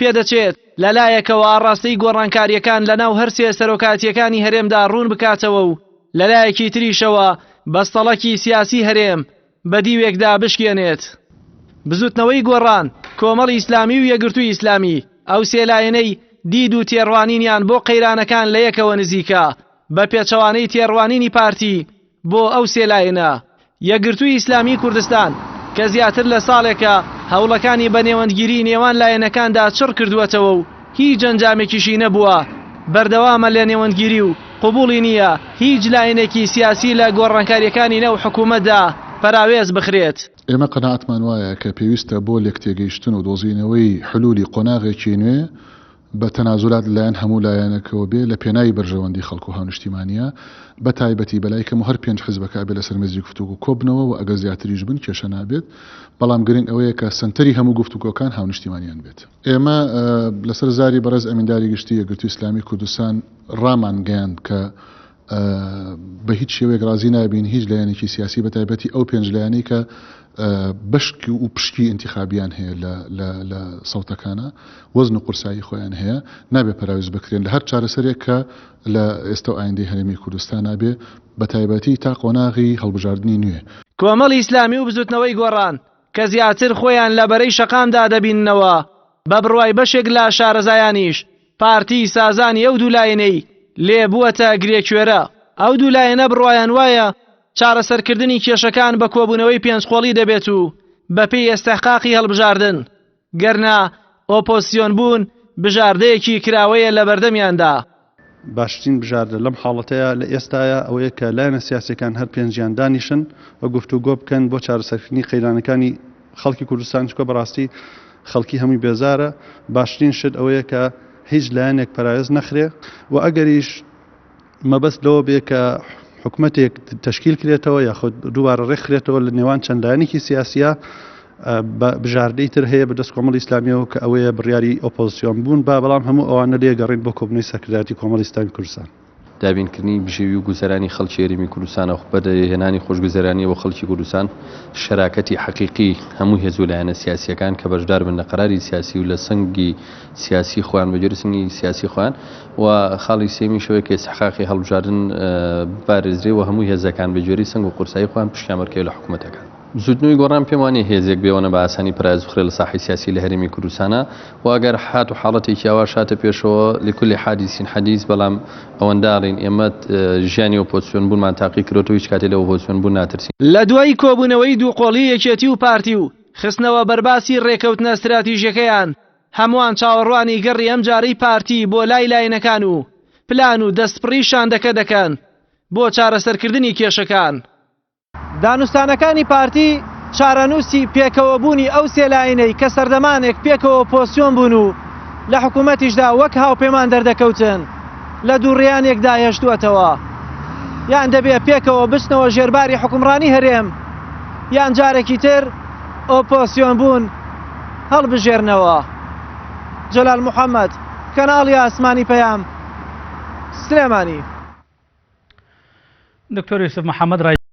پێدەچێت لەلایەکەوە ئاڕاستەی گۆڕانکارییەکان لەناو هەرسێ سەرۆکایەتییەکانی هەرێمدا ڕوون بکاتەوە و لەلایەکی تریشەوە بەستەڵەکی سیاسی هەرێم بە دیوێکدا بشکێنێت. بزوتنەوەی گۆڕان، کۆمەڵی ئیسلامی و یەکگرتووی ئیسلامی، ئەو سێ لایەنەی دید و تێڕوانینیان بۆ قەیرانەکان لە یەکەوە نزیکە، بە پێچەوانەی تێڕوانینی پارتی بۆ ئەو سێ لایەنە. یەکگرتووی ئیسلامیی کوردستان کە زیاتر لە ساڵێکە هەوڵەکانی بە نێوەندگیریی نێوان لایەنەکاندا چڕ کردووەتەوە و هیچ ئەنجامێکیشی نەبووە، بەردەوامە لە نێوەندگیری و قبوڵی نییە هیچ لایەنێکی سیاسی لە گۆڕانکارییەکانی ناو حکوومەتدا پەراوێز بخرێت. ئێمە قەناعەتمان وایە کە پێویستە بۆ لێکتێگەیشتن و دۆزینەوەی حلولی قۆناغێکی نوێ بە تەنازولات لەلایەن هەموو لایەنێکەوە بێ لە پێناوی بەرژەوەندی خەڵک و هاونیشتیمانییە بە تایبەتی بەلای کەم و هەر پێنج حزبەکە ئەبێ لەسەر مێزی گفتوگۆ کۆبنەوە و ئەگەر زیاتریش بن کێشە نابێت بەڵام گرنگ ئەوەیە کە سەنتەری هەموو گفتوگۆکان هاونیشتیمانیان بێت. ئێمە لەسەر زاری بەڕێز ئەمینداری گشتی یەکگرتووی ئیسلامی کوردستان ڕامانگەیاند کە بە هیچ شێوەیەک ڕازی نابین هیچ لایەنێکی سیاسی بە تایبەتی ئەو پێنج لایەنەی کە بەشکی و پشکی ئینتیخابیان هەیە لە سەوتەکانە وەزن و قورسایی خۆیان هەیە نابێ پەراویز بکرێن لە هەر چارەسەرێک کە لە ئێستا و ئایندەی هەرێمی کوردستان نابێ بە تایبەتی تا قۆناغی هەڵبژاردنی نوێ. کۆمەڵی ئیسلامی و بزوتنەوەی گۆڕان کە زیاتر خۆیان لە بەرەی شەقامدا دەبیننەوە، بە بڕوای بەشێک لە شارەزایانیش پارتی سازانی ئەو دوو لایەنەی لێ بووەتە گرێکوێرە. ئەو دوو لایەنە بڕوایان وایە چارەسەرکردنی کێشەکان بە کۆبوونەوەی پێنجقۆڵی دەبێت و بەپێی ئێستحقاقی هەڵبژاردن، گەرنا ئۆپۆزسیۆن بوون بژاردەیەکی کراوەیە لەبەردەمیاندا. باشترین بژاردە لەم حاڵەتەیا لە ئێستایا ئەوەیە کە لایەنە سیاسیەکان هەر پێنجیان دانیشن و گفتوگۆ بکەن بۆ چارەسەرکردنی قەیرانەکانی خەڵکی کوردستان چونکە بەڕاستی خەڵکی هەمووی بێزارە باشترین شت ئەوەیە کە هیچ لایەنێک پەراوێز نەخرێ و ئەگەریش مەبەست لەوە بێ کە حکومەتێک تەشکیل کرێتەوە یاخود دووبارە ڕێکخرێتەوە لە نێوان چەند لایەنێکی سیاسیە بژاردەی تر هەیە بەدەست کۆمەڵی ئیسلامیەوە کە ئەوەیە بڕیاری ئۆپۆزسیۆن بوون با بەڵام هەموو ئەوانە لێگەڕین بۆ کۆبوونەوەی سەرکردایەتی کۆمەڵی ئیسلامی کوردستان. دابینکردنی بژێوی و گوزەرانی خەڵکی هەرێمی کوردستان و بەدەهێنانی خۆشگوزەرانییە بۆ خەڵکی کوردستان، شەراکەتی حەقیقی هەموو هێز و لایەنە سیاسییەکان کە بەشدار بن لە قەراری سیاسی و لە سەنگی سیاسی خۆیان بە گوێرەی سەنگی سیاسی خۆیان و خاڵی سێیەمیش ئەوەیە کە ئیستحقاقی هەڵبژاردن بپارێزرێ و هەموو هێزەکان بە گوێرەی سەنگ و قورسایی خۆیان پشکیان بەرکەوێ لە حکوومەتەکان. بزووتنەوەی گۆڕان پێم وانیە هێزێک بێ وەنە بە ئاسانی پەراوێز بخرێ لە ساحەی سیاسی لە هەرێمی کوردستانا و ئەگەر هات و حاڵەتێکی ئاواش هاتە پێشەوە لکل حادث حدیث بەڵام ئەوەندە ئەڵێین ئێمە ژیانی ئۆپۆزسیۆن بوونمان تاقی کرۆتەوە هیچ کاتێ لە ئۆپۆزسیۆن بوون ناترسین. لە دوای کۆبوونەوەی دووقۆڵی یەکێتی و پارتی و خستنەوە بەرباسی رێکەوتنە ستراتیژیەکەیان، هەمووان چاوەڕوانی گەڕی ئەمجارەی پارتی بۆ لای لاینەکان و پلان و دەستپڕی شاندەکە دەکەن بۆ چارەسەرکردنی کێشەکان. دانوستانەکانی پارتی چارەنووسی پێکەوەبوونی ئەو سێ لایەنەی کە سەردەمانێک پێکەوە ئۆپۆزسیۆن بوون و لە حکوومەتیشدا وەک هاوپەیمان دەردەکەوتن لە دووڕیانێکدا هێشتووەتەوە. یان دەبێ پێکەوە بچنەوە ژێرباری حوکمڕانی هەرێم یان جارێکی تر ئۆپۆزسیۆن بوون هەڵبژێرنەوە. جەلال محەمەد، کەناڵی ئاسمانی پەیام، سلێمانی. دکتۆر یوسف محەمەد ڕای.